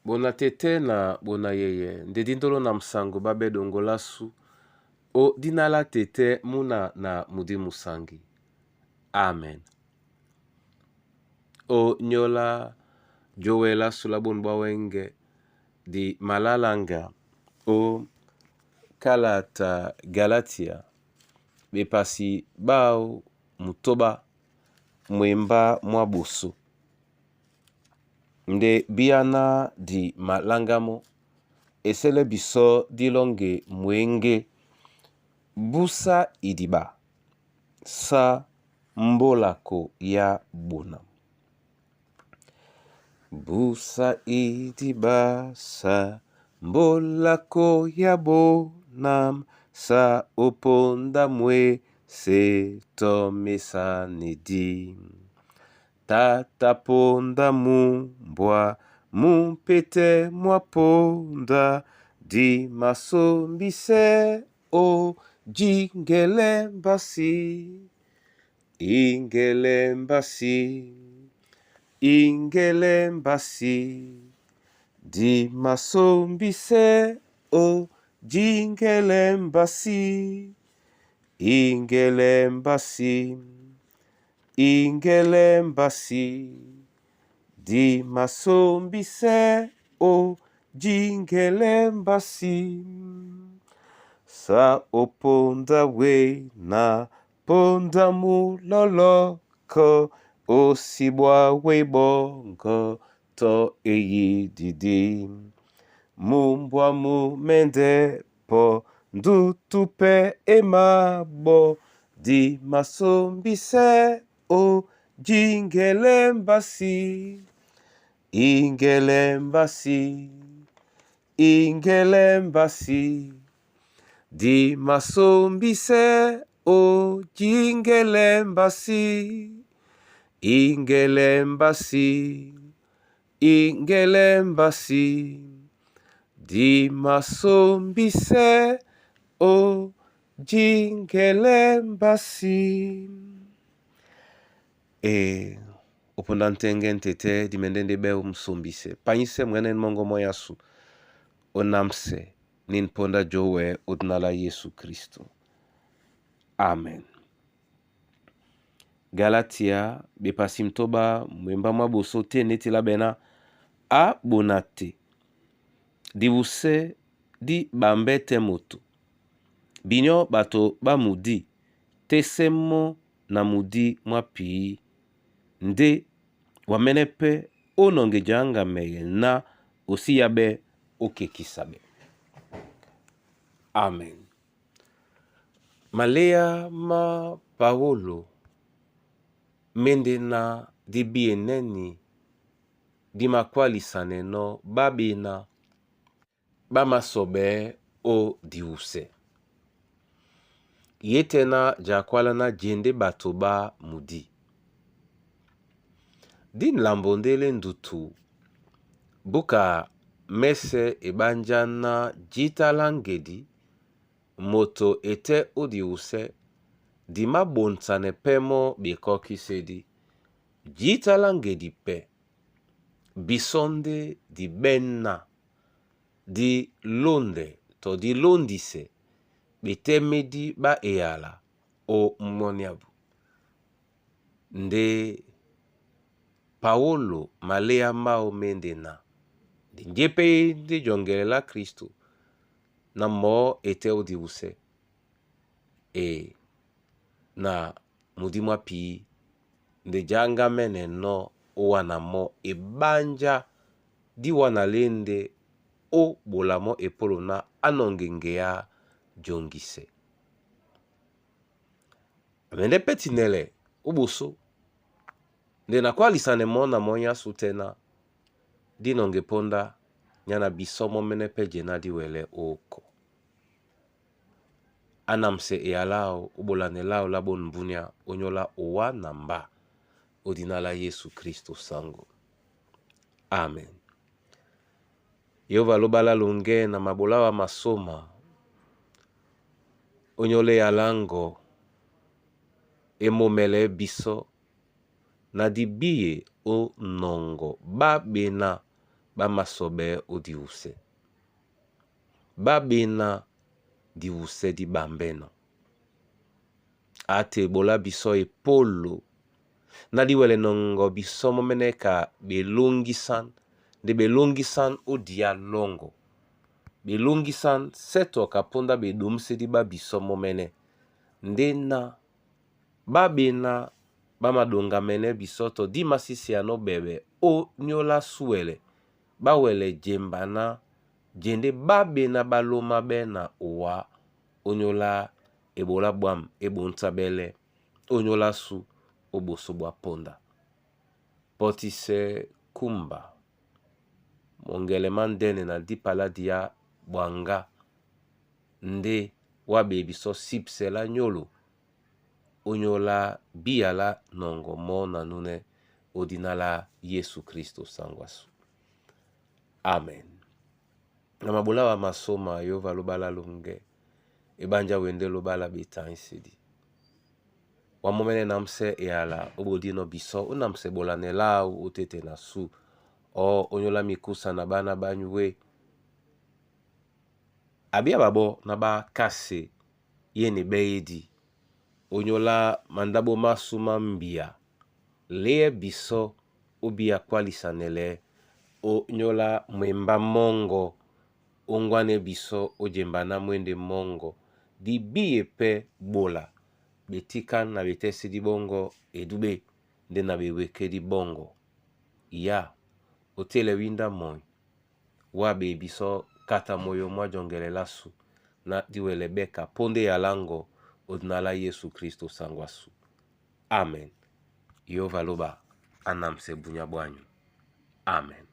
Bona tete na bona yeye nde dindolo na msango babe dongolasu o dinala tete muna na mudi musangi. Amen. O nyola jowela sula bonu bwa wenge di malalanga o kalata Galatia bepasi bao mutoba mwemba mwa boso nde biyana di malangamo esele biso dilonge mwenge busa idiba sa mbolako ya bona. Busa idiba sa mbolako ya bona sa oponda mwe se tomesanedi. Tata ponda mumbwa mumpete mwa ponda di masombise o jingelembasi ingelembasi ingelembasi di masombise o jingelembasi ingelembasi ingelembasi di masombise o jingelembasi sa oponda we na ponda muloloko osibwa we bongo to eyididi mumbwa mumende po ndutupe emabo di masombise o jingelembasi ingelembasi ingelembasi di masombise o jingelembasi ingelembasi ingelembasi di masombise o jingelembasi. E oponda ntenge ntete dimendende be musombise panyise mwene mongo moyasu onamse ninponda jowe odinala Yesu Kristo. Amen. Galatia bepasi mtoba mwemba mwa boso te neti la bena a bona te divuse di bambe te moto binyo bato bamudi tesemo na mudi mwa pii nde wamene pe ononge janga meye na osiya be okekisa be. Amen. Malea ma Paulo mende na dibieneni dimakwalisaneno babena bamasobe o diuse. Ye tena jakwala na jende bato ba mudi. Di nlambondele ndutu buka mese ebanjana jitalangedi moto ete o diuse di mabonsane pe mo bekokisedi jitalangedi pe bisonde di bena di londe to di londise betemedi ba eyala o mmoniabu. Nde Paulo malea mao mende na di njepe ndi jongelela Kristo na mo ete o diuse e na mudi mwa pii nde janga mene no owana mo ebanja di wana lende o bolamo epolo na anongenge ya jongise. Amende petinele oboso nde nakwalisane mo na monyasu tena dinonge ponda nyana bisomo mene pe jena diwele oko. Anamse eyalao obolanelao la bonumbunia onyola owa na mba odinala Yesu Kristo sango. Amen. Yehova lobala longe na mabola wa masoma onyole yalango emomele biso na dibiye o nongo babena ɓá māsɔɓɛ́ ó diwusɛ. Ɓá ɓená diwusɛ dí ɓambɛ́nɔ̄. A te ebola bisɔ epólo na di wɛlɛ nɔŋgɔ bisɔ mɔ́mɛ́nɛ́ ka ɓelóŋgísán nde ɓelóŋgísán ó diá lɔ́ŋgɔ. Ɓelóŋgísán sɛ́ tɔ ka póndá ɓeɗǒmsédí ɓá bisɔ́ mɔ́mɛ́nɛ́ ndé ná ɓá ɓená ɓá maɗoŋgamɛnɛ́ bisɔ́ tɔ dí māsíseanɔ́ ɓɛɓɛ ó nyólo á súɛlɛ, ɓá wɛlɛ jemba ná jendé ɓá ɓená ɓá lómaɓɛ́ na owá ónyólá ebolá ɓwǎm̀ é ɓońtáɓɛ́lɛ́ ónyólá ásu ó ɓosó ɓwá póndá. Pɔ́tísɛ́ kúmba moŋgɛlɛ mándɛ́nɛ na dípa lá diá ɓwaŋgá ndé wá ɓee bisɔ́ sípsɛ lá nyólo ónyólá bíya lá nɔŋgɔ mɔ́ na núnɛ́ ó dina lá Yésu Kristo saŋgwo ásu. Amen. Na mabolá wa masóma Yehova lóba lá longɛ ebánjá wendé lóba lá betãísedi. Wa mɔ́mɛ́nɛ́ námsɛ́ eyala ó ɓodínɔ̄ bisɔ́ ó námsɛ ɓolanɛ láō ó téte na sú ɔ ónyólá mikúsa na ɓána ɓá nyué. Abíá ɓaɓɔ́ na ɓá kásé yéne ɓɛ́ édi ónyólá mandáɓo másu má mbia léɛ bisɔ́ ó bíya kwálisanɛlɛ ónyólá mwembá mɔ́ŋgɔ ó ŋgwánɛ́ bisɔ́ ó jemba ná mwéndé mɔ́ŋgɔ dí bíye pɛ́ ɓola ɓetíkán na ɓetɛ́sɛ́ ɓɔ́ŋgɔ́ edúɓé ndé na ɓewekedi ɓɔ́ŋgɔ. Ya ó télɛ wíndá mɔi wá ɓee bisɔ́ kata moyo mwá jɔŋgɛlɛ lásu ná dí wɛlɛ ɓɛ́ ka póndá eyalá ŋgɔ ó dina lá Yésu Kristo saŋgwo ásu. Amen. Yehova lóba á námsɛ́ bunya bwányu. Amen.